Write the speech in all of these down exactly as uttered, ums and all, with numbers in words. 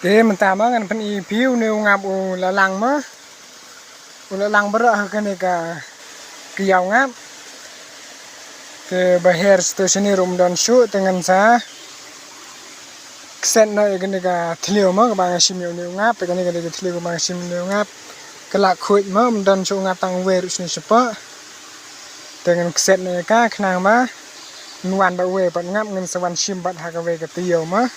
Te mynta ma ngan pyni phi une u ngap u la lang ma. U la lang baroh ha kane ka, ka ïaw ngap. Te ba her shuh to shane ruh ym don shuh te ngan sa kset noh ïa kane ka thliew ma kaba nga shim ïa une u ngap, ïa kane ka dei ka thliew kaba nga shim ïa une u ngap. Ka la khuid ma, ym don shuh u ngap tang uwei ruh shane shapoh. Te ngan kset noh ïa ka khnang ba yn wan bad uwei pat u ngap, ngan sa wan shim bad ha kawei ka thliew ma.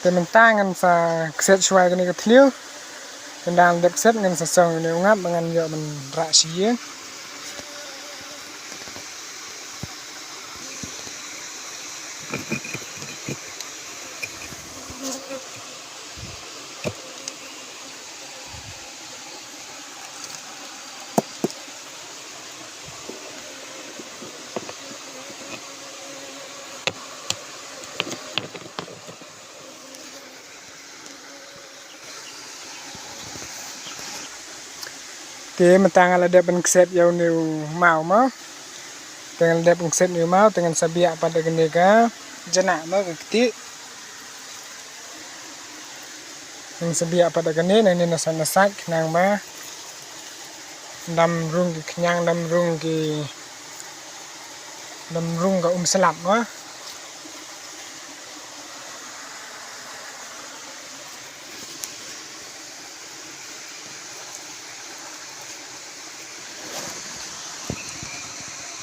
Te mynta ngan sa kset shuwa ïa kane ka thliew. Te ynda dep kset ngan sa song ïa une u ngap ba ngan ïoh ban rah sha ïing. Te mynta nga la dep ban kset ïa une u maw ma. Te nga la dep ban kset une u maw, te ngan sa biah pat da kane ka jnah ma, ka ktieh. Ngan sa biah pat da kane, nangne na sait na sait khnang ba ym dam rung ki khñiang, ym dam rung ki, ym dam rung ka um slap ma.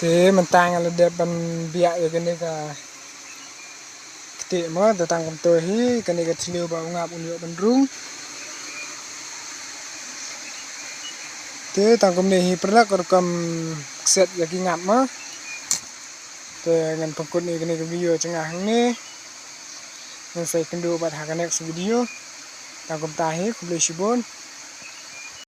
Te mynta nga la dep ban biah ïa kane ka ktieh ma, te tang kumto hi kane ka thliew ba u ngap un ïoh ban rung. Te tang kumne hi paralok, ka rukom kset ïa ki ngap ma. Te ngan pynkut ïa kane ka video jong nga hangne. Ngan sa ïakynduh bad ha ka next video. Tang kumta hi, khublei shibun.